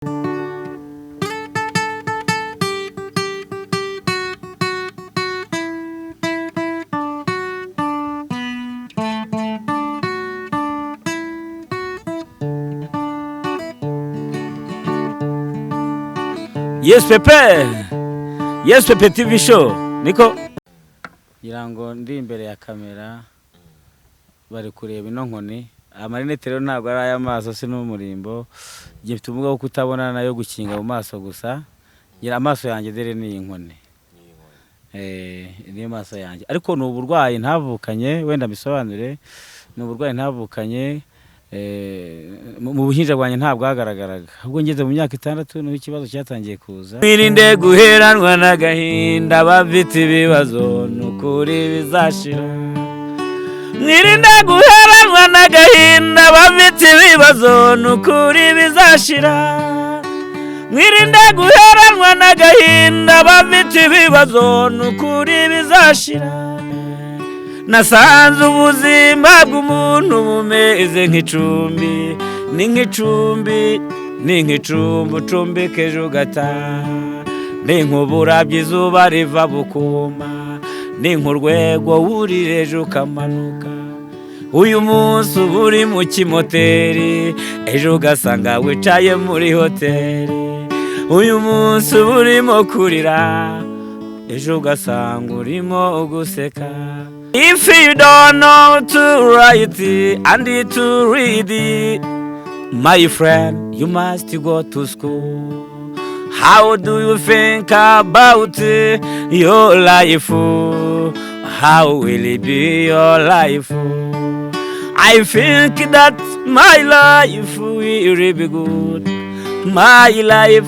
Yes Pepe, Yes Pepe TV Show. Niko ngira ngo ndi imbere ya kamera, bari kureba ino nkoni. Amarinete rero ntabwo ari ay'amaso, si n'umurimbo. Njye mfite ubumuga bwo kutabona nayo gukinga mu maso gusa. Ngira amaso yanjye dore ni iyi nkoni. Niyo maso yanjye, ariko ni uburwayi ntavukanye, wenda mbisobanure. Ni uburwayi ntavukanye, mu buhinja bwanjye ntabwo hagaragaraga, ahubwo ngeze mu myaka 6 niho ikibazo cyatangiye kuza. Mwirinde guheranwa n'agahinda, bafite ibibazo nukuri bizashira. Mwirinde guheranwa n'agahinda, bafite ibibazo nukuri bizashira. Mwirinde guheranwa n'agahinda, bafite ibibazo nukuri bizashira. Nasanze ubuzima bw'umuntu bumeze nk'icumbi, ni nk'icumbi, ni nk'icumbi ucumbika ejo ugataha, ni nk'uburabyo izuba riva bukuma, ni nk'urwego wurira ejo ukamanuka. Uyu munsi uba uri mu kimoteri, ejo ugasanga wicaye muri hoteli. Uyu munsi uba urimo kurira, ejo ugasanga urimo guseka. If you don't know to write and to read, my friend, you must go to school. How do you think about your life? How will it be your life? I think that my life will be good. My life,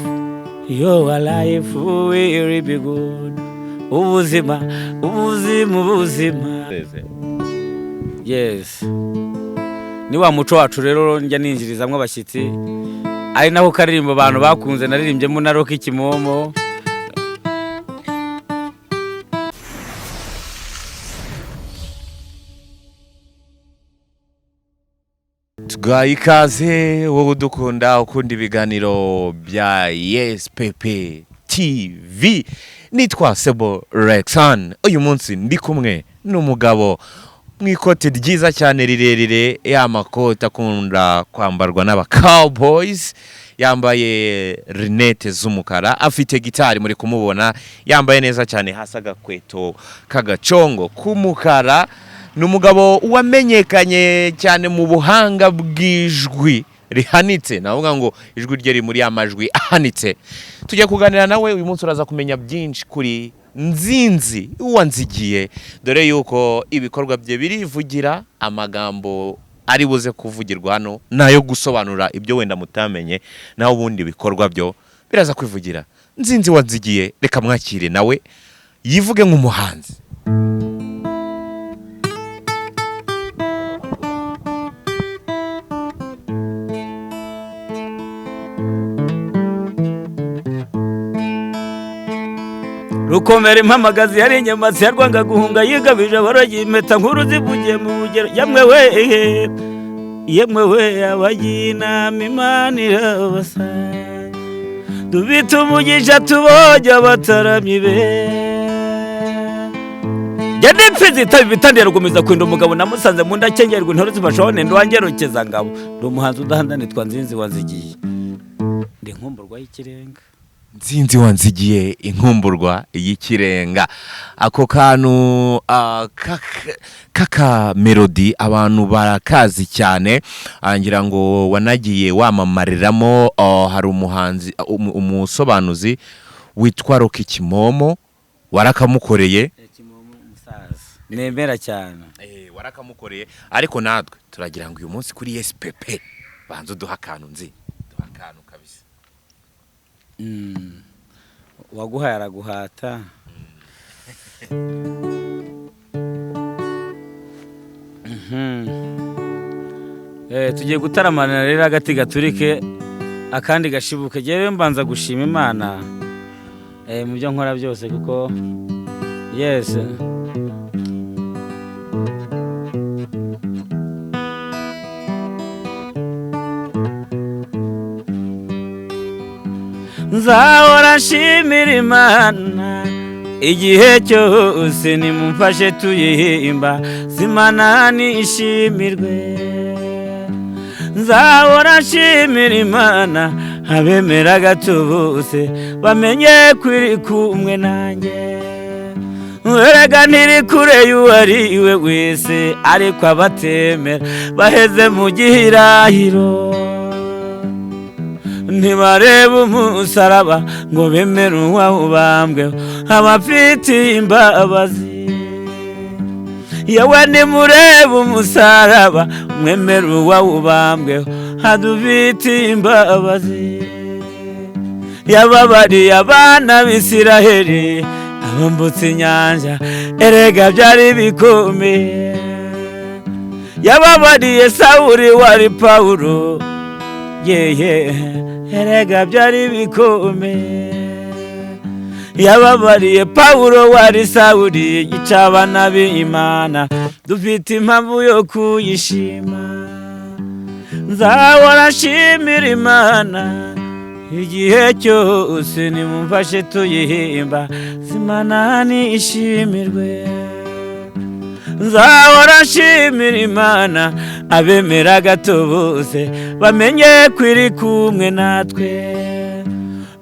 your life will be good. Ubuzima, ubuzima, ubuzima. Yes, ni wa muco wacu rero njya ninjirizamwo abashyitsi, ari naho karirimbo abantu bakunze naririmbyemo na Rocky Kimomo. Tugaye ikaze wowe udukunda, ukunda ibiganiro bya Yes Pepe TV. Nitwa Sebo Rexan. Uyu munsi ndi kumwe n'umugabo mu ikoti ryiza cyane rirerire, ya makoti akunda kwambarwa n'aba cowboys. Yambaye rinete z'umukara, afite gitari, muri kumubona yambaye neza cyane, hasi agakweto k'agacongo k'umukara. Ni umugabo wamenyekanye cyane mu buhanga bw'ijwi rihanitse, navuga ngo ijwi rye riri muri ya majwi ahanitse. Tujya kuganira nawe uyu munsi, uraza kumenya byinshi kuri Nzinzi Uwanzigiye, dore yuko ibikorwa bye birivugira. Amagambo ari buze kuvugirwa hano nayo gusobanura ibyo wenda mutamenye, naho ubundi ibikorwa byo biraza kwivugira. Nzinzi Wanzigiye, reka mwakire nawe yivuge nk'umuhanzi. Rukomera impamagazi yari inyamatsi yarwanga guhunga, yigabije aborogi impeta nkuru zivugiye mu rugero. Yemwe we, yemwe we, abagiye inama Imana irabasa. Dubite umugisha tubonye abataramyi be. Njye n'imfizi itaba ibitandiye rugumiza kwinda umugabo, namusanze mu ndakengerwa intore zibashaho nenda wangerukeza ngabo. Ndi umuhanzi udahanda, nitwa Nzinzi Wanzigiye, ndi inkumburwa y'ikirenga. Nzinzi Wanzigiye, inkumburwa y'ikirenga. Ako kantu kaka melody abantu barakazi cyane. Ngira ngo wanagiye wamamariramo. Hari umuhanzi, umusobanuzi witwa Rocky Kimomo, warakamukoreye. Nemera cyane. Warakamukoreye, ariko natwe turagira ngo uyu munsi kuri Yes Pepe banza uduha akantu, nzi duha akantu kabisa. Uwaguhaye araguhata. Tugiye gutaramana rero, agati gaturike akandi gashibuke. Rero mbanza gushima Imana mu byo nkora byose, kuko yes. Nzahora nshimira Imana igihe cyose, nimumfashe tuyihimba Imana nishimirwe. Nzahora nshimira Imana, abemera gatubuse bamenye ko iri kumwe nanjye. Erega ntiri kure y'uwari we wese, ariko abatemera baheze mu gihirahiro. Ntibareba umusaraba ngo bemere uwawubambwe, abafitiye imbabazi. Yewe nimureba umusaraba mwemere uwawubambwe, adufitiye imbabazi. Yababariye abana b'Isiraheli abambutse inyanja, erega byari bikomeye. Yababariye Sawuli wari Pawulo, yeye erega byari bikomeye. Yababariye Pawulo wari Sawuli, yica abana b'Imana, dufite impamvu yo kuyishima. Nzahora nshimira Imana igihe cyose, nimumfashe tuyihimba Imana nishimirwe. Nzahora nshimira Imana, abemera gatubuse bamenye ko iri kumwe natwe.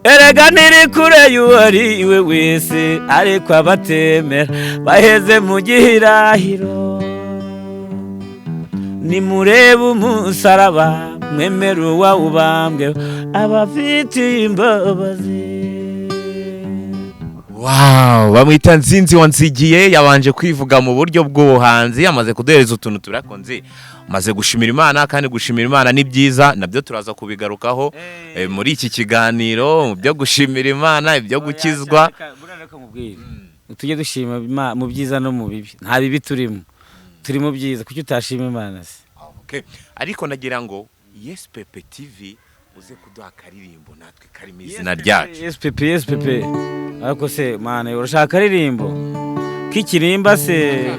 Erega ntiri kure y'uwari we wese, ariko abatemera baheze mu gihirahiro. Nimurebe umusaraba mwemere uwawubambwe, abafitiye imbabazi. Wow, bamwita Nzinzi wa Nzigiye, yabanje kwivuga mu buryo bw'ubuhanzi, amaze kuduhereza utuntu turakonze, amaze gushimira Imana, kandi gushimira Imana ni byiza, nabyo turaza kubigarukaho muri iki kiganiro, mu byo gushimira Imana, ibyo gukizwa. Tujye dushima mu byiza no mu bibi, nta bibi turimo, turi mu byiza. Kuki utashima Imana se? Okay. Ariko nagira ngo Yes Pepe TV uze kuduha akaririmbo natwe karimo izina ryacu. Yes Pepe, Yes Pepe. Ariko se mane urashaka akaririmbo k'ikirimba se?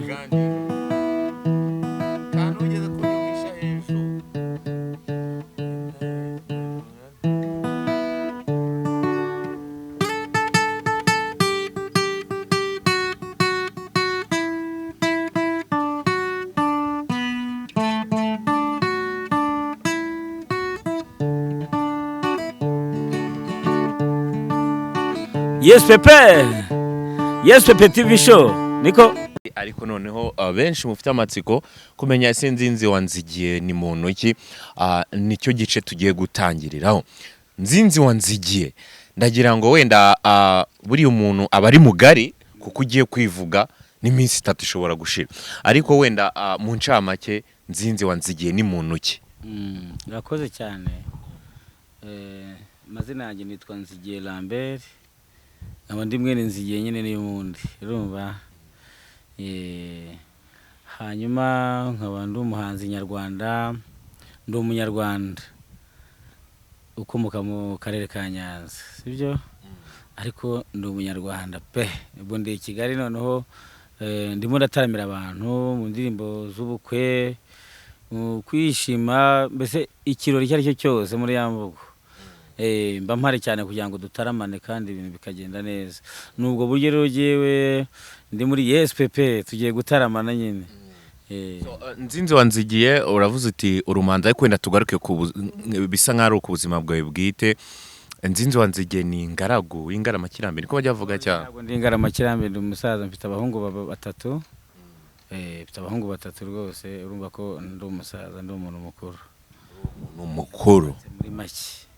Yes Pepe, Yes Pepe TV show niko. Ariko noneho benshi mufite amatsiko kumenya ese Nzinzi wa Nzigiye ni muntu ki, nicyo gice tugiye gutangiriraho. Nzinzi wa Nzigiye, ndagira ngo wenda buri umuntu aba ari mugari kuko ugiye kwivuga n'iminsi itatu ishobora gushira, ariko wenda mu ncamake Nzinzi wa Nzigiye ni muntu ki? Urakoze cyane. Amazina yanjye nitwa Nzigiye Lambert, nkaba ndi mwene Nzigiye nyine n'ubundi, urumva. Hanyuma nkaba ndi umuhanzi nyarwanda, ndi umunyarwanda ukomoka mu karere ka Nyanza, sibyo? Ariko ndi umunyarwanda pe. Ubwo ndi i Kigali noneho, ndimo ndataramira abantu mu ndirimbo z'ubukwe, mu kwishima, mbese ikirori icyo ari cyo cyose muri ya mvugo. Mba mpari cyane kugira ngo dutaramane kandi ibintu bikagenda neza. Nubwo buryo rero jewe ndi muri Yes Pepe, tugiye gutaramana nyine. Nzinzi wa Nzigiye, uravuze uti urumanza, ariko wenda tugaruke ku bisa nkaho ari ku buzima bwawe bwite. Nzinzi wa Nzigiye ni ingaragu y'ingaramakirambi, niko bajya bavuga cyane? Ntabwo ndi ingaramakirambi, ndi umusaza, mfite abahungu batatu. Mfite abahungu batatu rwose, urumva ko ndi umusaza, ndi umuntu mukuru. Umukuru muri make.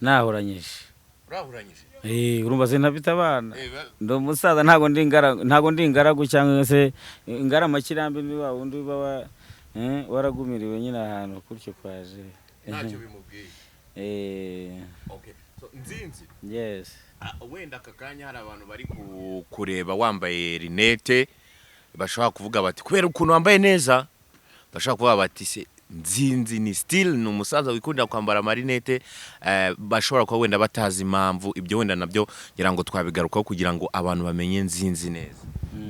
Nahoranyije. Urahoranyije? Urumva se ntabita abana. Ndi umusaza, ntago ndi ingaragu, ntago ndi ingaragu cyangwa se ingaramakirambi ni wa wundi uba waragumiriwe nyine ahantu kutyo kwaje. Ntacyo bimubwiye. Okay. So Nzinzi. Yes. Wenda aka kanya hari abantu bari kureba wambaye rinete, bashobora kuvuga bati kubera ukuntu wambaye neza, bashobora kuvuga bati se Nzinzi ni still ni umusaza wikundira kwambara amarinete, bashobora kuba wenda batazi impamvu. Ibyo wenda nabyo ngira ngo twabigarukaho kugira ngo abantu bamenye Nzinzi neza.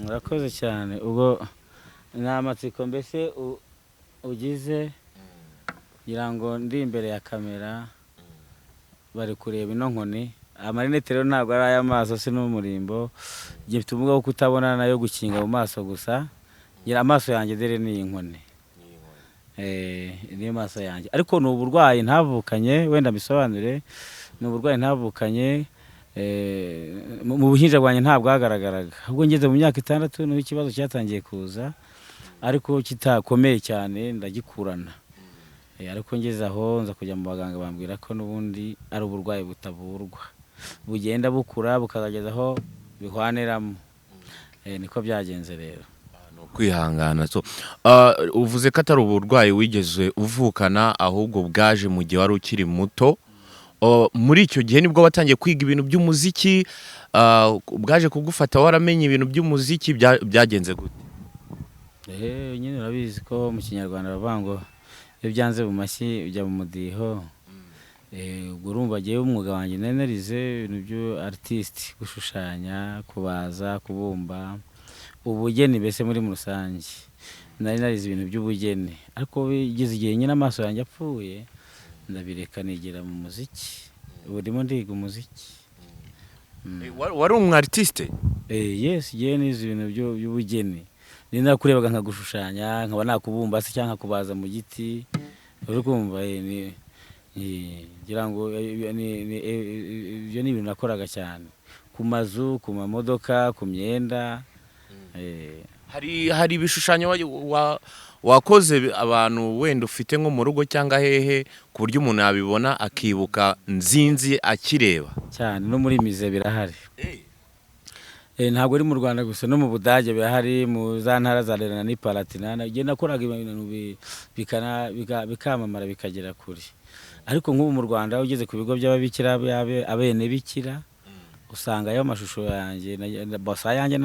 Urakoze cyane. Ubwo ni amatsiko mbese ugize, ngira ngo ndi imbere ya kamera bari kureba ino nkoni, Amarinete rero ntabwo ari ay'amaso, si n'umurimbo. Njye mfite ubumuga bwo kutabona nayo gukinga mu maso gusa. Ngira amaso yanjye dore ni inkoni. Niyo maso yanjye, ariko ni uburwayi ntavukanye. Wenda mbisobanure, ni uburwayi ntavukanye. Mu buhinja bwanjye ntabwo bwagaragaraga, ahubwo ngeze mu myaka 6 niho ikibazo cyatangiye kuza, ariko kitakomeye cyane, ndagikurana. Ariko ngeze aho nza kujya mu baganga, bambwira ko n'ubundi ari uburwayi butavurwa, bugenda bukura bukazageza aho bihwaniramo. Niko byagenze rero. Ni ukwihangana. So uvuze ko atari uburwayi wigeze uvukana, ahubwo bwaje mu gihe wari ukiri muto. Muri icyo gihe nibwo watangiye kwiga ibintu by'umuziki? Bwaje kugufata waramenye ibintu by'umuziki? Byagenze gute? Nyine urabizi ko mu Kinyarwanda bavuga ngo iyo byanze mu mashyi ujya mu mudiho. Ubwo urumva jyewe umwuga wanjye nari narize ibintu byo artiste, gushushanya, kubaza, kubumba, ubugeni mbese muri rusange. Nari narize ibintu by'ubugeni, ariko bigeze igihe nyine amaso yanjye apfuye, ndabireka nigira mu muziki. Ubu ndimo ndiga umuziki. Wari umu artiste? Yes, jyewe nize ibintu by'ubugeni. Ni nakurebaga nkagushushanya, nkaba nakubumba se cyangwa nkakubaza mu giti, uri kumva? Ngira ngo ibyo ni ibintu nakoraga cyane ku mazu, ku mamodoka, ku myenda. Hari ibishushanyo wakoze abantu wenda ufite nko mu rugo cyangwa hehe, ku buryo umuntu yabibona akibuka Nzinzi akireba? Cyane, no muri musée birahari. Ntabwo ari mu Rwanda gusa, no mu Budage birahari, mu za ntara za Rhénanie Palatinat. Nagiye nakoraga ibintu bikamamara, bikagera kure. Ariko nk'ubu mu Rwanda ugeze ku bigo by'ababikira, abene bikira, usanga ayo mashusho yanjye basa yanjye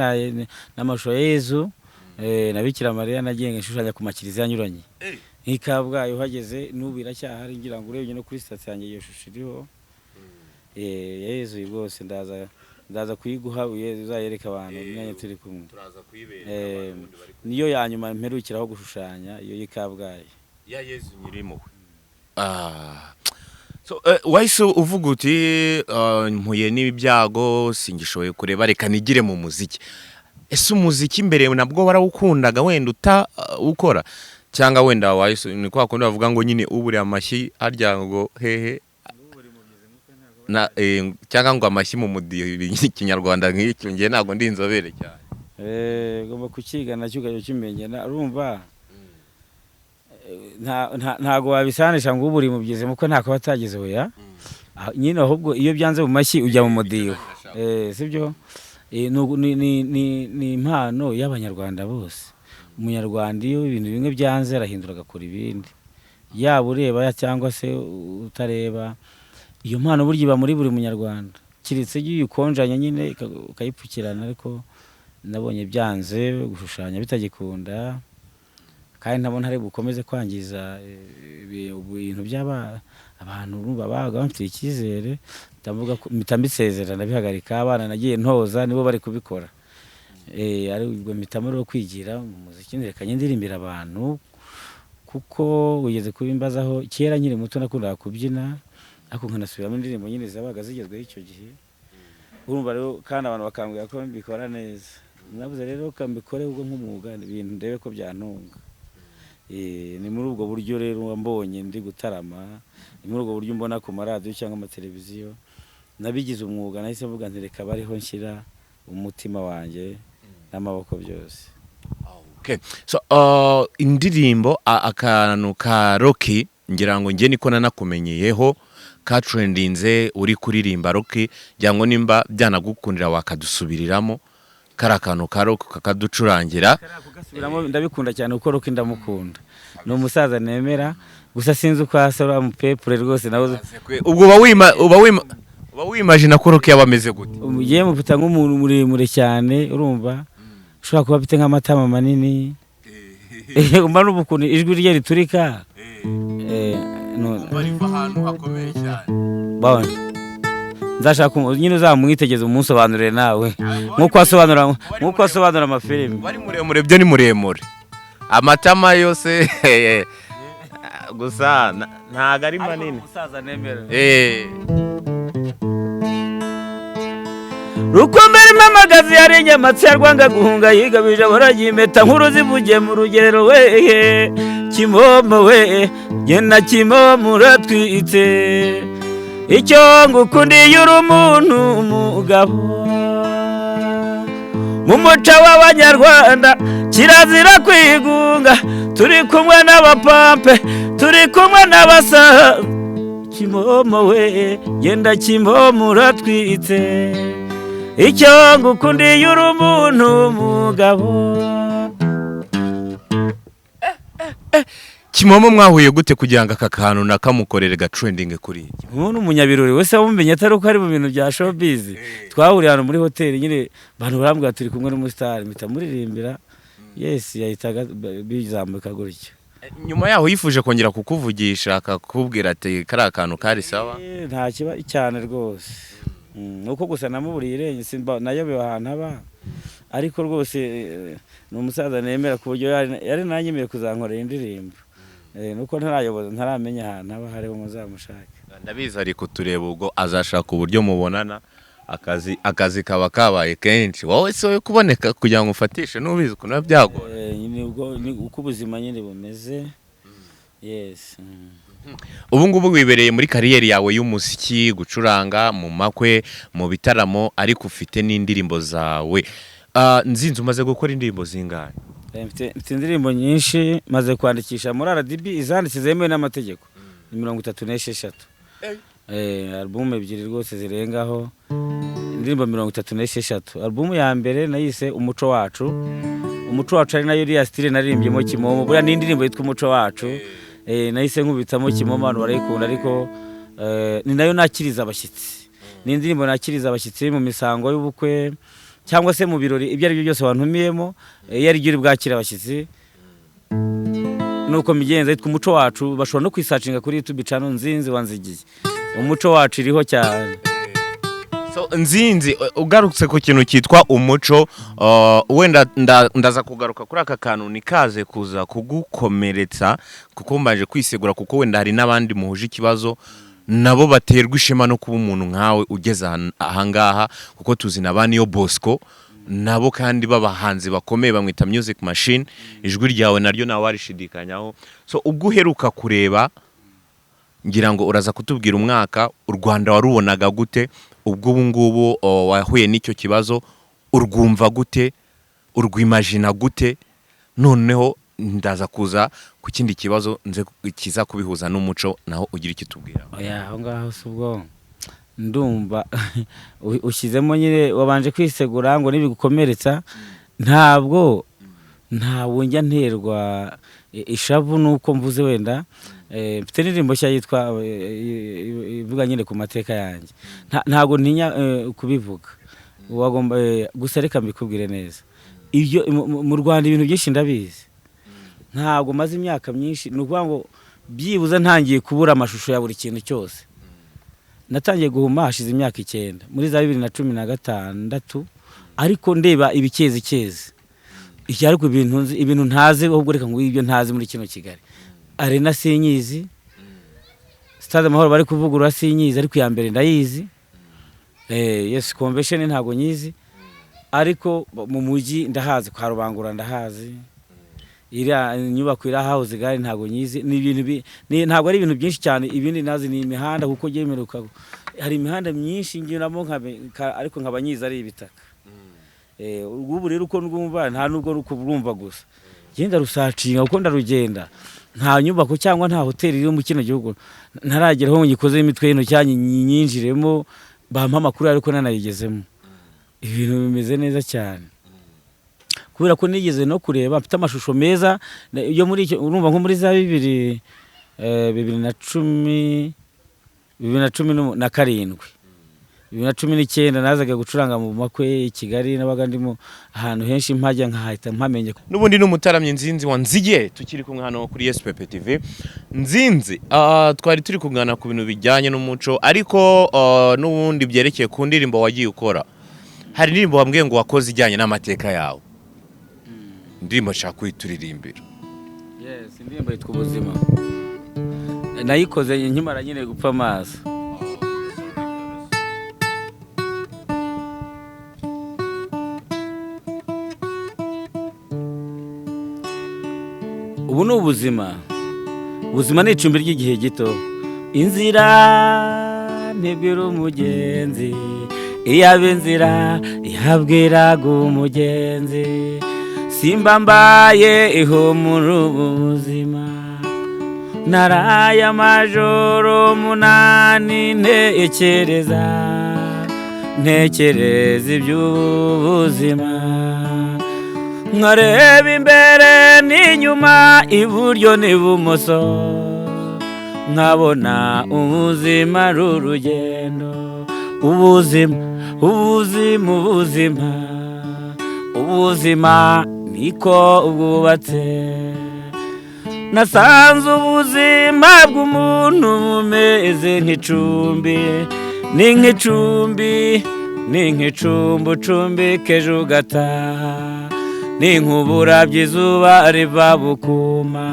n'amashusho ya Yezu na Bikira Mariya nagiye nshushanya ku makiliziya anyuranye nk'i Kabgayi. Uhageze n'ubu iracyahari. Ngira ngo urebye no kuri sitasiyo yanjye iyo shusho iriho ya Yezu rwose. Ndaza kuyiguha uzayereka abantu umwanya turi kumwe. Turaza kuyibereka. Niyo ya nyuma mperukiraho gushushanya, iyo y'i Kabgayi. Ya Yezu nyirimpuhwe. So, wahise uvuga uti mpuye n'ibyago, singishoboye kureba, reka nigire mu muziki. Ese umuziki mbere nabwo warawukundaga wenda uta ukora, cyangwa wenda wahise ni kwa kundi bavuga ngo nyine uburiye amashyi harya ngo hehe na cyangwa ngo amashyi mu mudiho, Ikinyarwanda nk'icyo? Ngiye ntabwo ndi inzobere cyane. Ugomba kukiga nacyo ukajya ukimenya. Urumva ntago wabisanisha ngo ubu uri mubyizi muko ntako batageze. Oya. Nyine ahubwo iyo byanze mu mashyi ujya mu mudiho, sibyo? Ni impano y'Abanyarwanda bose. Umunyarwanda iyo ibintu bimwe byanze arahindura agakora ibindi, yaba ureba cyangwa se utareba. Iyo mpano burya iba muri buri Munyarwanda, keretse iyo uyikonjanya nyine ukayipfukirana. Ariko nabonye byanze, gushushanya bitagikunda, kandi ntabona hari bukomeze kwangiza ibintu by'aba abantu. Urumva babaga bamfitiye icyizere, ndavuga ko mpita mbisezera, ndabihagarika. Abana nagiye ntoza nibo bari kubikora. Ari ubwo mpitamo rero kwigira mu muziki, nerekanye ndirimbira abantu, kuko wigeze kubimbazaho. Kera nkiri muto nakundaga kubyina, ariko nkanasubiramo indirimbo nyine zabaga zigezweho icyo gihe. Urumva rero, kandi abantu bakambwira ko mbikora neza. Navuze rero ko mbikore ubwo nk'umwuga, ibintu ndebe ko byantunga. Ni muri ubwo buryo rero mbonye ndi gutarama, ni muri ubwo buryo mbona ku maradiyo cyangwa amateleviziyo. Nabigize umwuga, nahise mvuga nti reka bariho nshyira umutima wanjye n'amaboko byose. Okay. So indirimbo akantu ka Rocky, ngira ngo njye niko nanakumenyeyeho, katrendinze uri kuririmba Rocky. Ngira ngo nimba byanagukundira wakadusubiriramo kari akantu ka Rocky, kakaducurangira. Kugasubiramo ndabikunda cyane, kuko Rocky ndamukunda, ni umusaza nemera. Gusa sinzi uko asa uriya mupepure rwose nawe. Ubwo uba wimagina ko Rocky yaba ameze gute? Ugiye mufata nk'umuntu muremure cyane, urumva, ushobora kuba afite nk'amatama manini. Umva n'ubu ukuntu ijwi rye riturika. Riva ahantu hakomeye cyane. Bon. Nzashaka nyine uzamwitegeze umunsobanurire nawe, nk'uko asobanura amafilimi. Wari muremure byo ni muremure, amatama yose gusa ntago ari manini. Umusaza nemera. Rukomera impamagazi yari inyamatsi ya rwanga guhunga yigabije aboragiye impeta nkuru zivugiye mu rugerero wehe Kimomo we genda Kimomo uratwitse icyo ngukundiye uri umuntu umugabo mu muco w'abanyarwanda kirazira kwigunga turi kumwe n'abapampe turi kumwe n'abasaza Kimomo we genda Kimomo uratwitse icyo ngukundiye uri umuntu umugabo. Kimomo mwahuye gute kugira ngo aka kantu nakamukorere gatrending kuri iki? Umuntu umunyabirori wese wamumenye atari uko ari mu bintu bya showbiz. Twahuriye ahantu muri hoteli nyine abantu barambwira turi kumwe n'umustar mpita muririmbira. Yes, yahitaga bizamuka gutyo. Nyuma yaho yifuje kongera kukuvugisha akakubwira ati kariya kantu kari sawa? Nta kiba cyane rwose. Nuko gusa namuburiye irenge simba nayobewe ahantu aba. Ariko rwose ni umusaza nemera ku buryo yari nanyemeye kuzankorera indirimbo. Nuko ntarayoboza ntaramenya ahantu aba hariho muzamushake. Ndabizi ari kutureba ubwo azashaka uburyo mubonana akazi kaba kabaye kenshi wowe si wowe kuboneka kugira ngo ufatishe n'ubizi ukuntu biba byagora. Nyine ubwo ni uko ubuzima nyine bumeze. Yes. Ubu ngubu wibereye muri kariyeri yawe y'umuziki gucuranga mu makwe mu bitaramo ariko ufite n'indirimbo zawe. Nzinzi umaze gukora indirimbo zingahe? Mfite indirimbo nyinshi maze kwandikisha muri RDB izanditse zemewe n'amategeko ni 36. Album ebyiri rwose zirengaho indirimbo 36. Album ya mbere nayise Umuco Wacu. Umuco Wacu ari nayo iriya style naririmbyemo Kimomo. Buriya ni indirimbo yitwa Umuco Wacu. Nahise nkubitamo Kimomo abantu barayikunda ariko ni nayo nakiriza abashyitsi. Ni indirimbo nakiriza abashyitsi mu misango y'ubukwe cyangwa se mu birori ibyo ari byo byose wantumiyemo iyo ari byo bwakira abashyitsi. Nuko migenza yitwa Umuco Wacu bashobora no kwisacinga kuri YouTube channel Nzinzi Wanzigiye. Umuco Wacu iriho cyane. So Nzinzi ugarutse ku kintu cyitwa umuco wenda ndaza kugaruka kuri aka kantu nikaze kuza kugukomeretsa kuko mbaje kwisegura kuko wenda hari n'abandi muhuje ikibazo nabo baterwa ishema no kuba umuntu nkawe ugeze ahangaha kuko tuzi na ba Niyo Bosco nabo kandi babahanzi bakomeye bamwita Music Machine ijwi ryawe naryo nawe warishidikanyaho. So ubwo uheruka kureba ngira ngo uraza kutubwira umwaka u Rwanda warubonaga gute ubwo ubu ngubu wahuye n'icyo kibazo urwumva gute urwimagina gute noneho ndaza kuza ku kindi kibazo nze kiza kubihuza n'umuco naho ugira icyo tubwira. Oya aho ngaho si ubwo ndumva ushyizemo nyine wabanje kwisegura ngo nibigukomeretsa ntabwo ntabwo njya nterwa ishavu nuko mvuze wenda mfite indirimbo nshya yitwa ivuga nyine ku mateka yanjye ntabwo ntinya kubivuga wagomba gusa reka mbikubwire neza ibyo mu Rwanda ibintu byinshi ndabizi ntabwo maze imyaka myinshi ni ukuvuga ngo byibuze ntangiye kubura amashusho ya buri kintu cyose natangiye guhuma hashize imyaka 9 muri za 2016 ariko ndeba ibikezi kezi iki ariko ibintu ntazi ahubwo reka ngo ibyo ntazi muri kino Kigali Arena sinyizi Stade Amahoro bari kuvugurura sinyizi ariko ya mbere ndayizi yes convention ntago nyizi ariko mu mujyi ndahazi kwa Rubangura ndahazi iriya nyubako iri house gare ntago nyizi ni ibintu ntago ari ibintu byinshi cyane ibindi nazi ni imihanda kuko yemeruka hari imihanda myinshi ngiranamo ariko nkaba nyizi ari ibitaka ubu rero uko ndwumva nta nubwo rukumva gusa genda rusacinga kuko ndarugenda nta nyubako cyangwa nta hoteli iri mu kino gihugu ntarageraho ngikoze imitwe y'intoki cyane nyinjiremo bampa amakuru ariko nanayigezemo ibintu bimeze neza cyane kubera ko nigeze no kureba mfite amashusho meza yo muri icyo urumva nko muri za 2017 2019 nazaga gucuranga mu makwe i Kigali nabaga ndimo ahantu henshi mpajya nkahita mpamenye. N'ubundi n'umutaramye Nzinzi Wanzigiye tukiri kumwe hano kuri SPP TV. Nzinzi twari turi kugana ku bintu bijyanye n'umuco ariko n'ubundi byerekeye ku ndirimbo wagiye ukora. Hari indirimbo wambwiye ngo wakoze ijyanye n'amateka yawe. Indirimbo nshaka kuyituririmbira. Yes, indirimbo yitwa Ubuzima. Nayikoze nkimara nyine gupfa amaso. Ubu ni ubuzima. Ubuzima ni icumbi ry'igihe gito. Inzira ntibwira umugenzi, iyaba inzira ihabwiraga umugenzi, simba mbaye ihumura ubuzima. Naraye amajoro 8 ntekereza, ntekereza iby'ubuzima, nkareba imbere n'inyuma, iburyo n'ibumoso, nkabona ubuzima ari urugendo. Ubuzima, ubuzima, ubuzima, ubuzima niko bwubatse. Nasanze ubuzima bw'umuntu bumeze nk'icumbi, ni nk'icumbi, ni nk'icumbi ucumbika ejo ugataha, ni nk'uburabyo izuba riva bukuma,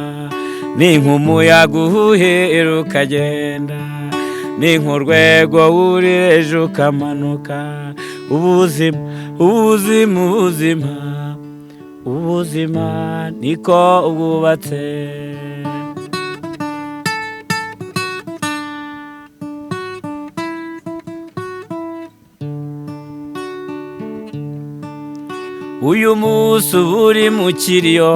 ni nk'umuyaga uhuhera ukagenda, ni nk'urwego wurira ejo ukamanuka. Ubuzima, ubuzima, ubuzima, ubuzima niko bwubatse. Uyu munsi uba uri mu kiriyo,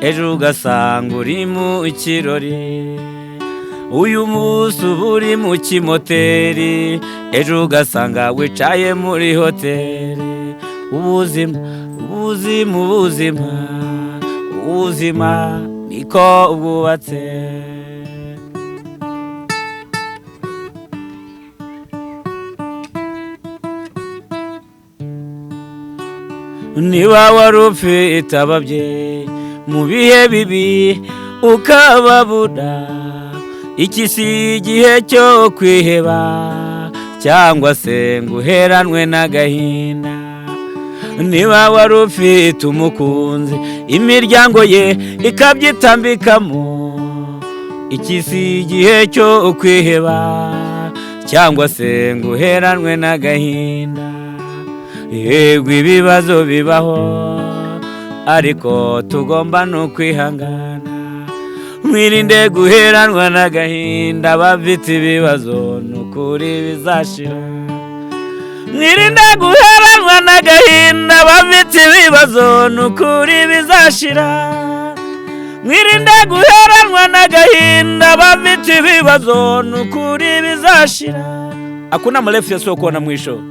ejo ugasanga uri mu kirori. Uyu munsi uba uri mu kimoteri, ejo ugasanga wicaye muri hoteli. Ubuzima, ubuzima, ubuzima, ubuzima niko bwubatse. Niba wari ufite ababyeyi mu bihe bibi ukababura, iki si igihe cyo kwiheba cyangwa se ngo uheranwe n'agahinda. Niba wari ufite umukunzi imiryango ye ikabyitambikamo, iki si igihe cyo kwiheba cyangwa se ngo uheranwe n'agahinda. Yego ibibazo bibaho, ariko tugomba no kwihangana. Mwirinde guheranwa n'agahinda, abafite ibibazo nukuri bizashira. Mwirinde guheranwa n'agahinda, abafite ibibazo nukuri bizashira. Mwirinde guheranwa n'agahinda, abafite ibibazo nukuri bizashira. Hakuna mrefu yasiokuwa na mwisho,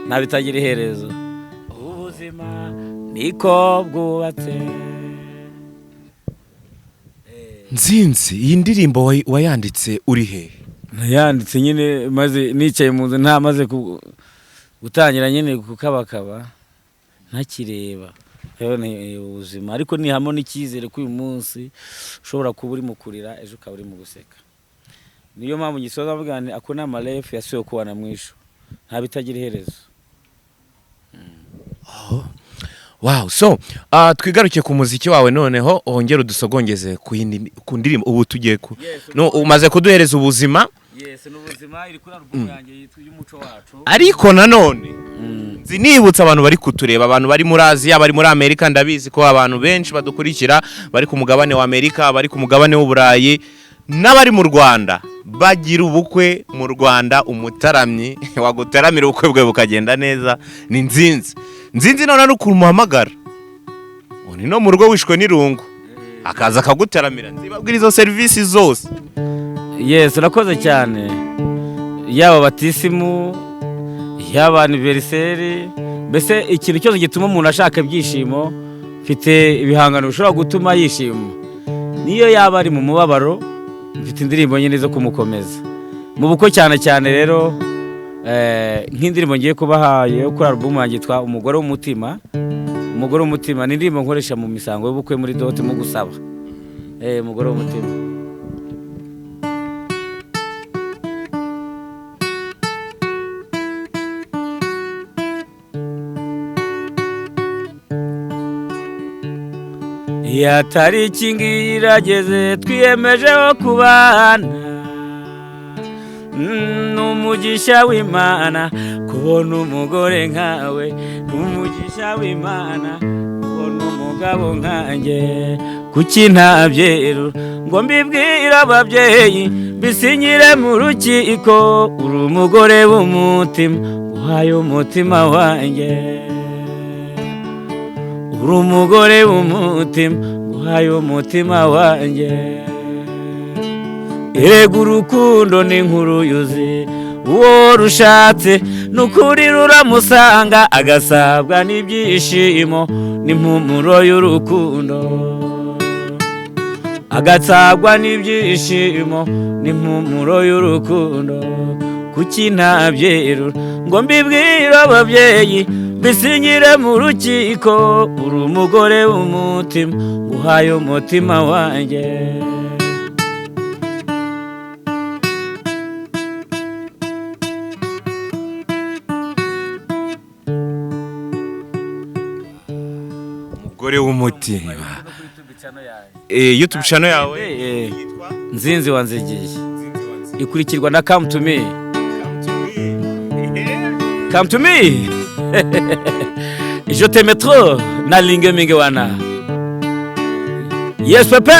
na bitagira iherezo. Ubuzima niko bwubatse. Nzinzi, iyi ndirimbo wayanditse uri he? Nayanditse nyine maze nicaye mu nzu, nta maze gutangira nyine kukabakaba ntakireba. Rero ni ubuzima, ariko ni hamwe n'icyizere ko uyu munsi ushobora kuba uri mu kurira, ejo ukaba uri mu guseka. Niyo mpamvu ngisoza mvuga nti ako ni amarefu yasiwe na mwisho, nta bitagira iherezo. Wow, so twigaruke ku muziki wawe noneho, wongere udusogongeze ku ndirimbo ubu tugiye ku no umaze kuduhereza ubuzima. Yes, n'ubuzima iri kuri album yanjye yitwa y'umuco wacu. Ariko nanone nzi nibutsa abantu bari kutureba, abantu bari muri Aziya, bari muri Amerika, ndabizi ko abantu benshi badukurikira bari ku mugabane wa Amerika, bari ku mugabane w'Uburayi n'abari mu Rwanda bagira ubukwe mu Rwanda, umutaramyi wagutaramira ubukwe bwe bukagenda neza ni Nzinzi. Nzinzi none n'ukuntu muhamagara ni no mu rugo wishwe n'irungu akaza akagutaramira, nzibabwira izo serivisi zose. Yes, urakoze cyane. Yaba batisimu, yaba anniversaire, mbese ikintu cyose gituma umuntu ashaka ibyishimo, mfite ibihangano bishobora gutuma yishima. Niyo yaba ari mu mubabaro, mfite indirimbo nyine zo kumukomeza. Mu bukwe cyane cyane rero, nk'indirimbo ngiye kubahaye yo kuri album yanjye yitwa Umugore w'Umutima. Umugore w'Umutima ni indirimbo nkoresha mu misango y'ubukwe muri dote mu gusaba. Umugore w'Umutima. Ya tariki ngiyi irageze twiyemejeho kubana, n'umugisha w'Imana kubona umugore nkawe, n'umugisha w'Imana Ubona umugabo nkanjye, kuki ntabyerura ngo mbibwire ababyeyi, bisinyire mu rukiko? Uri umugore w'umutima, uhaye umutima wanjye. Uri umugore w'umutima, uhaye umutima wanjye. Erega urukundo ni nk'uruyuzi, uwo rushatse nukuri ruramusanga, agasabwa n'ibyishimo n'impumuro y'urukundo, agatsagwa n'ibyishimo n'impumuro y'urukundo. Kuki ntabyerura ngo mbibwire ababyeyi, bisinyire mu rukiko? Uri umugore w'umutima, uhaye umutima wanjye. Umugore w'umutima. YouTube channel yawe yitwa? Nzinzi Wanzigiye, ikurikirwa na Come to Me. Come to me, je t'aime trop, nalinge mingi wana. Yes pepe.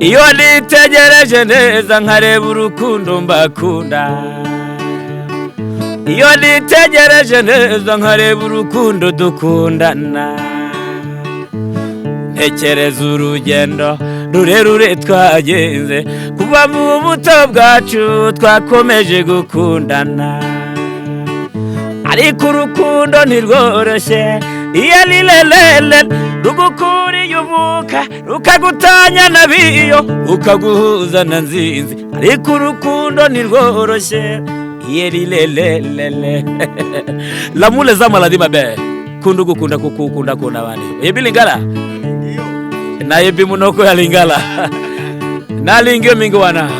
Iyo nitegereje neza nkareba urukundo mbakunda, iyo nitegereje neza nkareba urukundo dukundana, ntekereza urugendo rurerure twagenze kuva mu buto bwacu, twakomeje gukundana. Ariko urukundo ntirworoshye, iyo ari lelele rugukuriye uvuka, rukagutanya na biyo, rukaguhuza na Nzinzi. Ariko urukundo ntirworoshye, iyo ari lelelele. L'amour eza maladie mabe, kunda ugukunda kuko ukunda kunda abandi. Oyebi lingala, nayebi munoko ya lingala, nalingiyo mingi wana.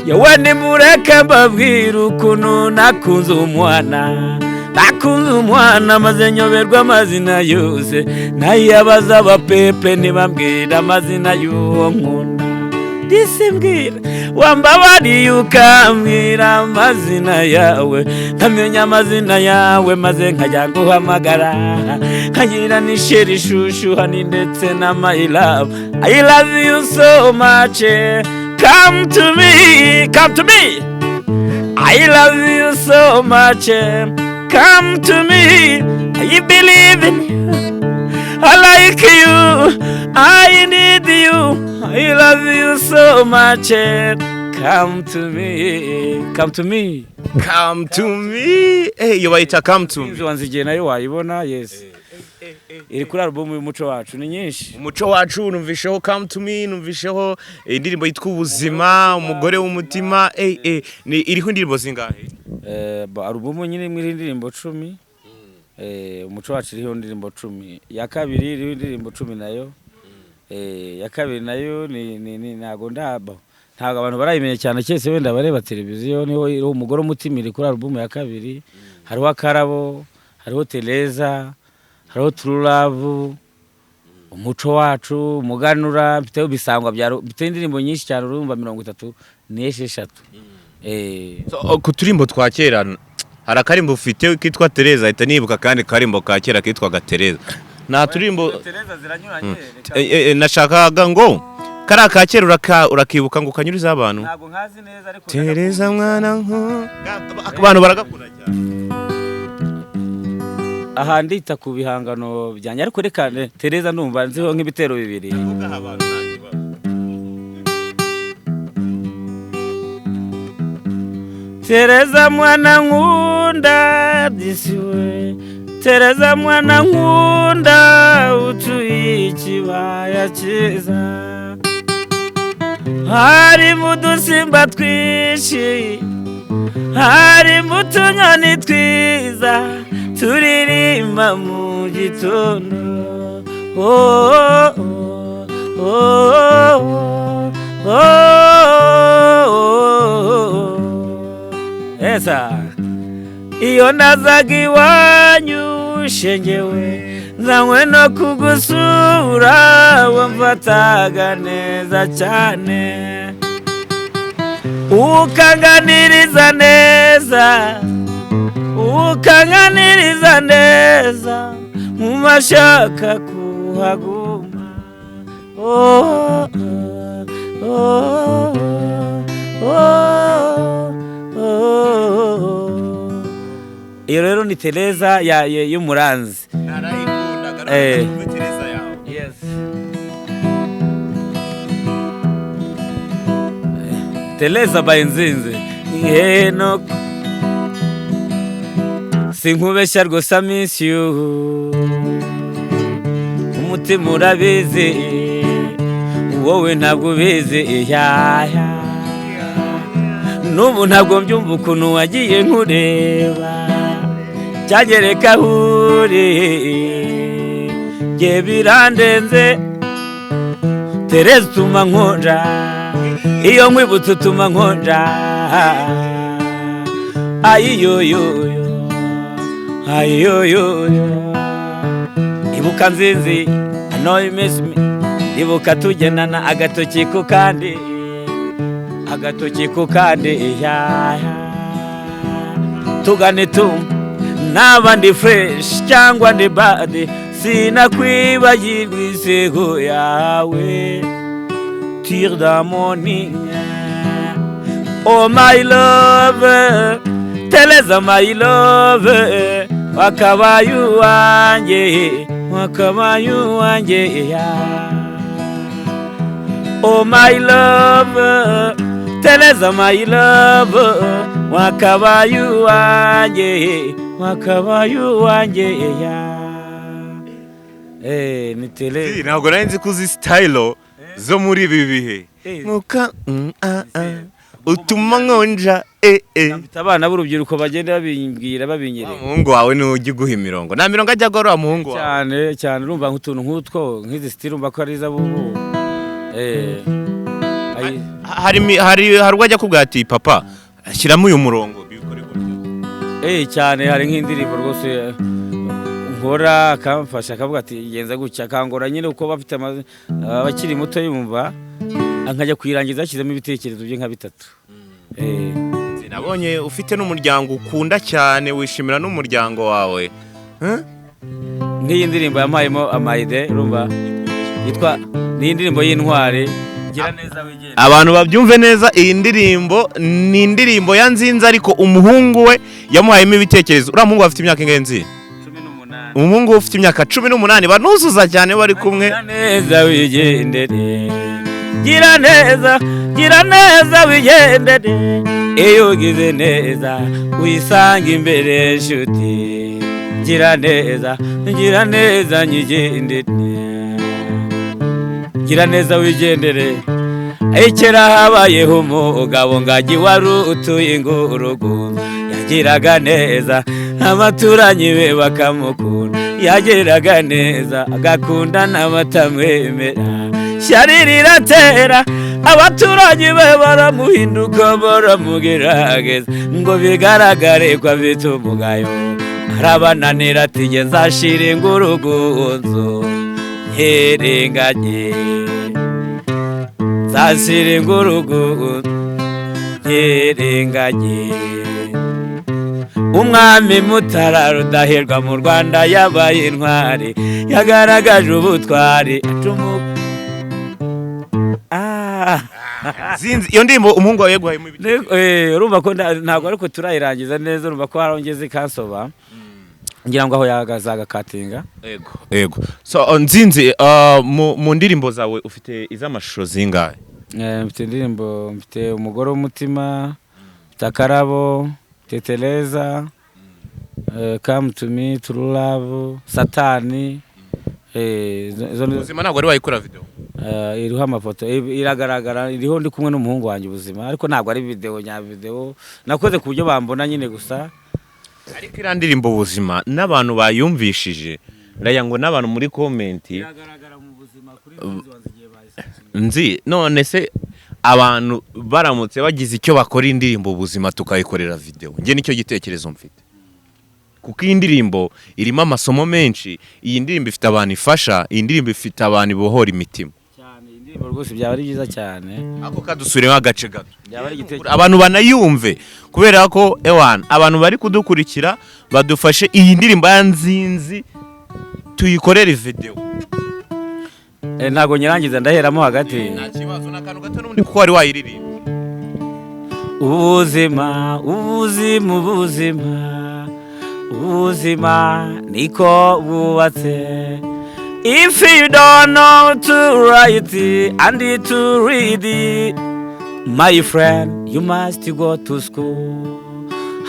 Yewe, nimureke mbabwire ukuntu nakunze umwana, nakunze umwana maze nyoberwa amazina yose, nayabaza abapepe ntibambwira amazina y'uwo nkunda. Disi mbwira, wambabariye ukambwira amazina yawe, nkamenya amazina yawe, maze nkajya nguhamagara nkagira ni chérie, chouchou, honey, ndetse na my love. I love you so much, come to me, come to me. I love you so much, come to me. I believe in you, I like you, I need you. I love you so much, come to me, come to me. Come to me. Iyo bayita Come to Me. Inzu Wanzigiye nayo wayibona, yes, iri kuri album y'Umuco Wacu, ni nyinshi. Umuco Wacu numvisheho Come to Me, numvisheho indirimbo yitwa Ubuzima, Umugore w'Umutima. Ni iriho indirimbo zingahe? Album nyine imwe iriho indirimbo 10. Umuco Wacu iriho indirimbo 10, iya kabiri iriho indirimbo 10 nayo. Iya kabiri nayo ni ntago ndaba, ntabwo abantu barayimenya cyane, cyese wenda bareba televiziyo. Niho iriho Umugore Umutima, iri kuri album ya kabiri. Hariho Akarabo, hariho Tereza, hariho True Love, Umuco Wacu, Umuganura, mfiteho Bisangwa bya mfite indirimbo nyinshi cyane, urumva 36. So, ku turimbo twa kera hari akarimbo ufite kitwa Tereza, ahita nibuka kandi karimbo ka kera kitwaga Tereza. Nta turimbo Tereza ziranyuranye. Nashakaga ngo kariya ka kera urakibuka ngo ukanyurizeho abantu. Ntabwo nkazi neza, ariko Tereza mwana nko abantu baragakunda cyane. Aha ndita ku bihangano byanjye, ariko reka Tereza ndumva nziho nk'ibitero bibiri. Ugaha abantu nta kibazo. Tereza mwana nkunda, disiwe Tereza mwana nkunda, utuye ikibaya cyiza, harimo udusimba twinshi, harimo utunyoni twiza turirimba mu gitondo. Oh, oh, oh, oh, oh. Esa iyo nazaga iwanyu shengewe nzanywe no kugusura, wamfataga neza cyane, ukanganiriza neza, ukanganiriza neza. Numva nshaka kuhaguma. Oh, oh, oh, oh, oh. Iyo rero ni Tereza y'umuranzi. Narayikundaga. None Tereza yawe. Yes. Tereza by Nzinzi. No. Sinkubeshya rwose, I miss you. Umutima urabizi, wowe ntabwo ubizi. Ya. N'ubu ntabwo mbyumva ukuntu wagiye nkureba. Cyagereka aho uri. Jye birandenze. Tereza utuma nkonja. Iyo nkwibutse utuma nkonja. Ayiyoyoyo. Ayiyoyoyo. Ibuka Nzinzi, I know you miss me. Ibuka tugendana agatoki ku kandi. Agatoki ku kandi. Ya. Tugane tumva naba ndi fresh cyangwa ndi bad, sinakwibagirwa isego yawe. Tear the morning. Oh my love, Tereza my love, wakabaye uwanjye, wakabaye uwanjye, yeah. Oh my love, Tereza my love, wakabaye uwanjye, wakabaye uwanjye, yeah. Ni Tereza. Ntabwo nari nzi ko uzi style zo muri ibi bihe. Nkuka ah, ah, utuma nkonja eh. Mfite abana b'urubyiruko bagenda babimbwira, babinyereka. Umuhungu wawe niwe ujya uguha imirongo, nta mirongo ajya agorora umuhungu wawe? Cyane cyane, urumva nk'utuntu nk'utwo, nk'izi style, urumva ko ari iz'abubu. Hari ubwo ajya akubwira ati: "Papa, shyiramo uyu murongo, bikore gutya"? Cyane, hari nk'indirimbo rwose nkora akamfasha, akavuga ati: "Genza gutya", akangora nyine uko bafite abakiri muto, yumva nkajya kuyirangiza yashyizemo ibitekerezo bye nka bitatu. Nabonye ufite n'umuryango ukunda cyane, wishimira n'umuryango wawe. Huh? Nk'iyi ndirimbo yampayemo ama idée, urumva yitwa, ni indirimbo y'intwari, Gira neza wigende. Abantu babyumve neza, iyi ndirimbo ni indirimbo ya Nzinzi, ariko umuhungu we yamuhayemo ibitekerezo. Uriya muhungu afite imyaka ingahe, Nzinzi? 18. Umuhungu we ufite imyaka 18, banuzuza cyane bari kumwe. Gira neza wigendere, gira neza, gira neza wigendere. Iyo ugize neza wisanga imbere nshuti. Gira neza, gira neza nyigendere, gira neza wigendere. Kera habayeho umugabo ngagi wari utuye ingurugu. Yagiraga neza, abaturanyi be bakamukunda. Yagiraga neza agakunda n'abatamwemera. Shyari riratera, abaturanyi be baramuhinduka, baramugerageza ngo bigaragare ko afite umugayo. Arabananira ati: "Jye nzashira ingurugunzu ntirenganye, nzashira ingurugu ntirenganye." Umwami Mutara Rudahigwa mu Rwanda yabaye intwari, yagaragaje ubutwari acumuka. Zinzi, iyo ndirimbo umuhungu wawe yaguhayemo ibitekerezo? Urumva ko ntabwo ariko turayirangiza neza, urumva ko hari aho ngeze ikansoba, ngira ngo aho yagazagakatinga. Yego. So Nzinzi, mu ndirimbo zawe ufite iz'amashusho zingahe? Mfite indirimbo, mfite Umugore w'Umutima, mfite Akarabo, mfite Tereza, Come to Me, True Love, Satani, izo Ubuzima ntabwo wari wayikora video? Iriho amafoto, iragaragara, iriho ndi kumwe n'umuhungu wanjye, Ubuzima, ariko ntabwo ari video nya video nakoze ku buryo bambona nyine gusa. Ariko iriya ndirimbo Ubuzima n'abantu bayumvishije, ndagira ngo n'abantu muri comment. Iragaragara mu Buzima kuri Nzinzi wanzigiye bayisearchinga. Nzi none se abantu baramutse bagize icyo bakora, indirimbo Ubuzima tukayikorera video? Njye nicyo gitekerezo mfite, kuko iyi ndirimbo irimo amasomo menshi, iyi ndirimbo ifite abantu ifasha, iyi ndirimbo ifite abantu ibohora imitima. Cyane, iyi ndirimbo rwose byaba ari byiza cyane. Ako kadusubireho agace gato. Byaba ari igitekerezo. Abantu banayumve, kubera ko ewana abantu bari kudukurikira badufashe iyi ndirimbo ya Nzinzi. Tuyikorere video. Ntabwo nyirangiza, ndaheramo hagati. Nta kibazo, ni akantu gato n'ubundi kuko wari wayiririmba. Ubuzima, ubuzima, ubuzima, ubuzima niko bwubatse. If you don't know to write and to read, my friend, you must go to school.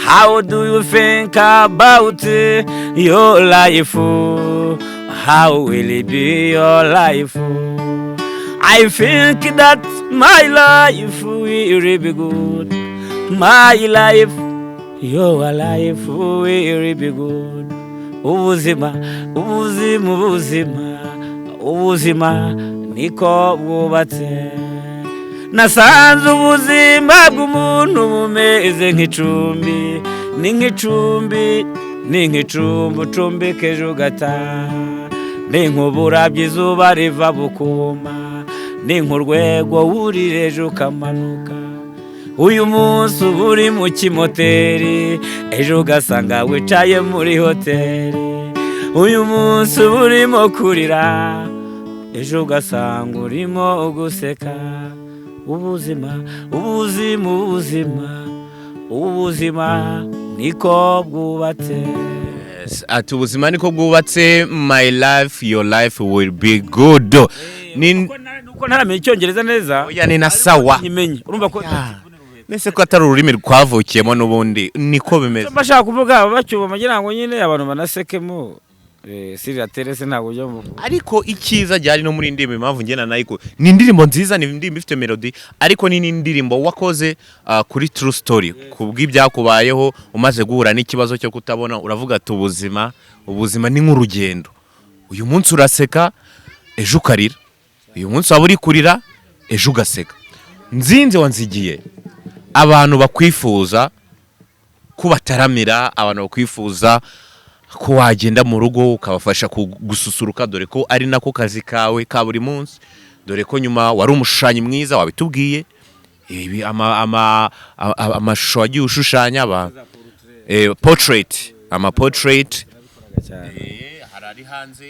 How do you think about your life? How will it be your life? I think that my life will be good. My life, your life will be good. Ubuzima, ubuzima, ubuzima, ubuzima niko bwubatse. Nasanze ubuzima bw'umuntu bumeze nk'icumbi, ni nk'icumbi, ni nk'icumbi ucumbika ejo ugataha, ni nk'uburabyo izuba riva bukuma, ni nk'urwego wurira ejo ukamanuka. Uyu munsi uba uri mu kimoteri, ejo ugasanga wicaye muri hoteli. Uyu munsi uba urimo kurira, ejo ugasanga urimo guseka. Ubuzima, ubuzima, ubuzima, ubuzima niko bwubatse. Yes, ati ubuzima niko bwubatse, my life, your life will be good. Ni Nuko ntaramenya Icyongereza neza. Oya, ni na sawa. Nyimenye, urumva ko Nese ko atari ururimi rwavukiyemo, n'ubundi niko bimeze. Mba shaka kuvuga bacyuma kugira ngo nyine abantu banasekemo. Siriya terese ntabwo ujya mu Ariko icyiza ryari no muri indirimbo, impamvu ngena nayiko, ni indirimbo nziza, ni indirimbo ifite melody, ariko ni n'indirimbo wakoze kuri true story, kubw'ibyakubayeho umaze guhura n'ikibazo cyo kutabona. Uravuga ati ubuzima, ubuzima ni nk'urugendo, uyu munsi uraseka, ejo ukarira, uyu munsi waba uri kurira, ejo ugaseka. Nzinzi wanzigiye, abantu bakwifuza kubataramira, abantu bakwifuza ko wagenda mu rugo ukabafasha gususuruka, dore ko ari nako kazi kawe ka buri munsi, dore ko nyuma wari umushushanyi mwiza, wabitubwiye. Ibi amashusho wagiye ushushanya aba portrait, ama portrait. Cyane. Hari ari hanze,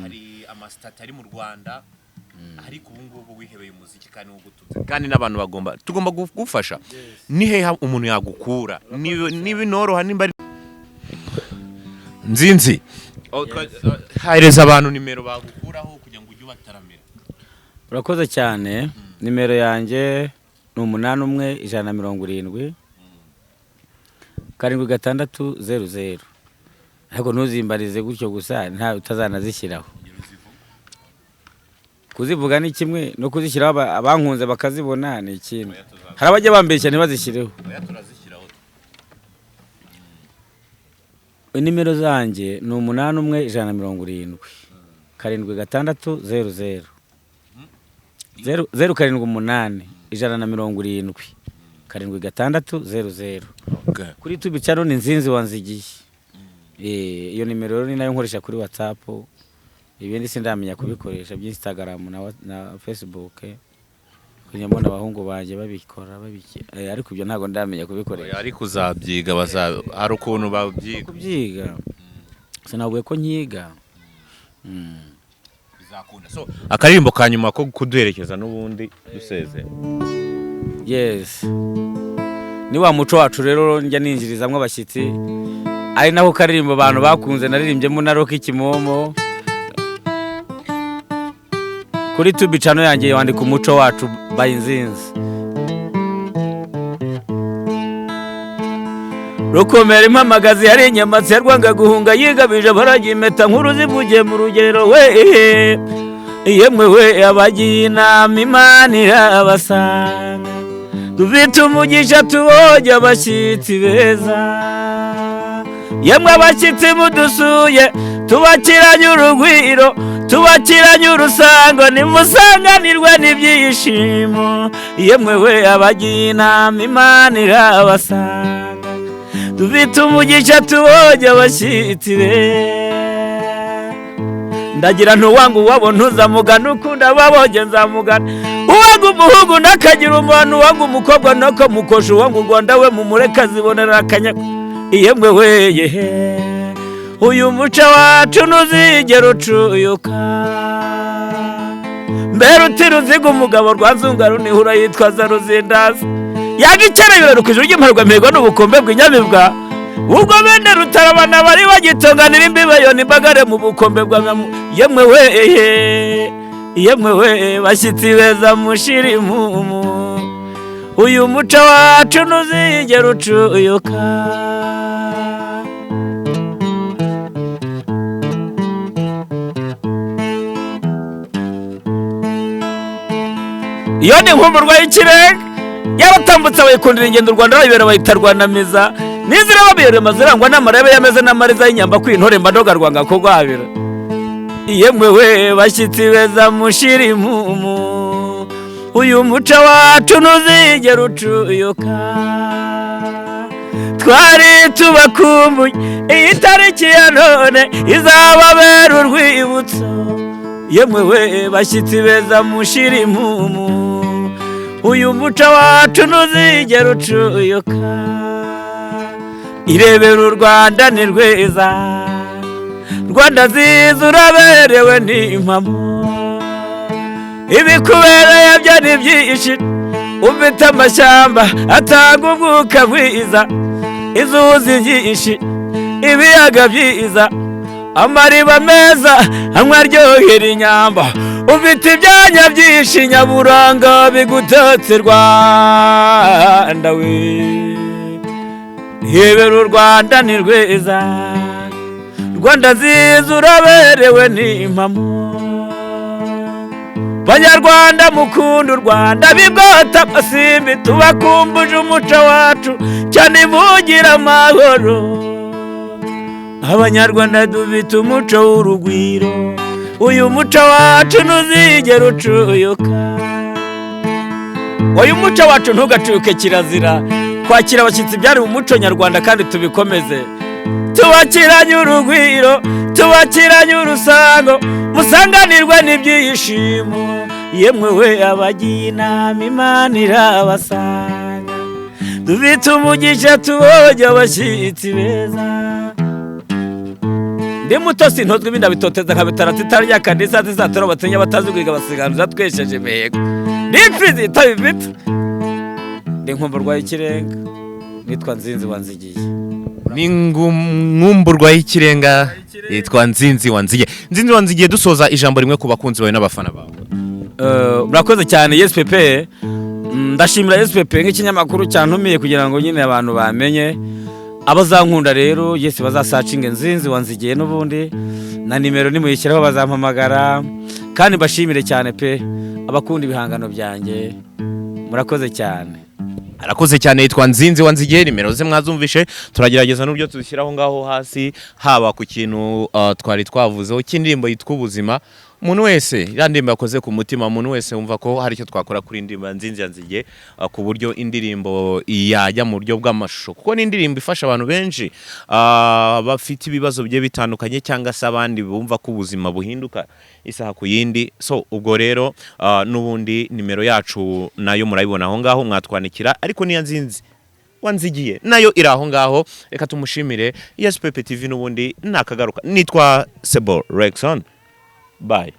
hari amasitati ari mu Rwanda, ariko ubu ngubu wihebeye umuziki kandi wugutunze, kandi n'abantu bagomba, tugomba gufasha. Ni hehe umuntu yagukura? Niba inoroha, nimba ari Nzinzi? Oh, hereza abantu nimero bagukuraho kugira ngo ujye ubataramira. Urakoze cyane. Nimero yanjye ni 81 170 7600. Ariko ntuzimbarize gutyo gusa, nta utazanazishyiraho. Kuzivuga ni kimwe no kuzishyiraho, abankunze bakazibona ni ikindi. Hari abajya bambeshya ntibazishyireho. Oya, turazishyiraho. Nimero zanjye ni 81 170 7600, 0781 170 7600. Kuri YouTube channel ni Nzinzi Wanzigiye. Iyo nimero rero ni nayo nkoresha kuri WhatsApp. Ibindi sindamenya kubikoresha by'Instagram na Facebook, kugira mbona abahungu banjye babikora babiki, ariko ibyo ntabwo ndamenya kubikoresha. Oya, ariko uzabyiga, baza hari ukuntu babyiga. Kubyiga sinabwiye ko nkiga. Bizakunda. So akaririmbo ka nyuma ko kuduherekeza n'ubundi duseze. Yes, ni wa muco wacu rero njya ninjirizamwo abashyitsi, ari naho karirimbo abantu bakunze naririmbyemo na Rock Kimomo. Kuri YouTube channel yanjye wandika "Umuco Wacu" by Nzinzi. Rukomera impamagazi yari inyamatsi yarwanga guhunga, yigabije baragiye impeta nkuru zivugiye mu rugero we. Yemwe we, abagiye inama Imana irabasanga. Dufite umugisha, tubonye abashyitsi beza. Yemwe abashyitsi mudusuye, tubakiranye urugwiro, tubakiranye urusango, nimusanganirwe n'ibyishimo. Yemwe we, abagiye inama Imana irabasanga. Dufite umugisha, tubonye abashyitsi beza. Ndagira ntuwanga uwabo ntuzamugana, ukunda babonye nzamugana. Uwanga umuhungu nakagira umuntu, uwanga umukobwa nakamukosha, uwanga u Rwanda we mumureka zibonera akanyaga. Yemwe we, yehe, Uyu muco wacu ntuzigera ucuyuka. Mbere uti ruziga umugabo rwanzunga runihura yitwaza ruzindaza, yaga icyarabira rukije ry'imparwamihigo n'ubukombe bw'inyamibwa. Ubwo bene Rutarabana bari bagitonganira imbibe yo n'imbagare mu bukombe bwa yemwe we, yemwe we, bashyitsi beza mushira impumu. Uyu muco wacu ntuzigera ucuyuka. Iyo ni inkumburwa y'ikirenga yaratambutse abayikundira ingendo u Rwanda bayibera bayita Rwandamiza. N'inzira babere mazirangwa n'amarebe yameze n'amariza y'inyamba kwintore mbadoga rwanga ko gwabira. Yemwe we, bashyitsi beza mushira impumu. Uyu muco wacu ntuzigera ucuyuka. Twari tubakumbuye, iyi tariki ya none izababera urwibutso. Yemwe we, bashyitsi beza mushira impumu. Uyu muco wacu ntuzigera ucuyuka. Irebera u Rwanda ni rwiza, Rwanda nziza uraberewe n'impamo. Ibikubereye byo ni byinshi, ufite amashyamba atanga umwuka mwiza, inzuzi nyinshi, ibiyaga byiza, amariba meza amwe aryohera inyamba. Ufite ibyanya byinshi nyaburanga bigutatse Rwanda we. Hebera u Rwanda ni rwiza, Rwanda nziza uraberewe n'impamo. Banyarwanda mukunda u Rwanda bigota amasimbi, tubakumbuje umuco wacu cyane mugira amahoro. Abanyarwanda dufite umuco w'urugwiro, uyu muco wacu ntuzigera ucuyuka. Uyu muco wacu ntugacuke kirazira. Kwakira abashyitsi byari mu muco nyarwanda kandi tubikomeze. Tubakiranye urugwiro, tubakiranye urusango, musanganirwe n'ibyishimo. Yemwe we, abagiye inama Imana irabasanga. Dufite umugisha tubonye abashyitsi beza. Ndi muto sintozwa ibindi abitoteza nka bitara titarya kanisa zizatora batinya batazi guhiga basiganuza twesheje imihigo. Ndi imfizi itabifite, ndi inkumburwa y'ikirenga, nitwa Nzinzi Wanzigiye. Ni nkumburwa y'ikirenga yitwa Nzinzi Wanzigiye. Nzinzi Wanzigiye, dusoza ijambo rimwe ku bakunzi bawe n'abafana bawe. Murakoze cyane Yes Pepe. Ndashimira Yes Pepe nk'ikinyamakuru cyantumiye kugira ngo nyine abantu bamenye. Abazankunda rero Yes bazasacinge Nzinzi Wanzigiye n'ubundi na nimero nimuyishyiraho bazampamagara. Kandi mbashimire cyane pe abakunda ibihangano byanjye, murakoze cyane. Arakoze cyane yitwa Nzinzi Wanzigiye, nimero ze mwazumvishe, turagerageza n'uburyo tuzishyiraho ngaho hasi, haba ku kintu twari twavuzeho cy'indirimbo yitwa Ubuzima. Umuntu wese iriya ndirimbo yakoze ku mutima, umuntu wese wumva ko hari icyo twakora kuri indirimbo ya Nzinzi Wanzigiye, ku buryo indirimbo yajya mu buryo bw'amashusho, kuko ni indirimbo ifasha abantu benshi bafite ibibazo bigiye bitandukanye cyangwa se abandi bumva ko ubuzima buhinduka isaha ku yindi. So ubwo rero n'ubundi nimero yacu nayo murayibona aho ngaho, mwatwandikira, ariko niya Nzinzi Wanzigiye nayo iri aho ngaho. Reka tumushimire. Yes Pepe TV n'ubundi nakagaruka. Nitwa Sebo Rexon, bye.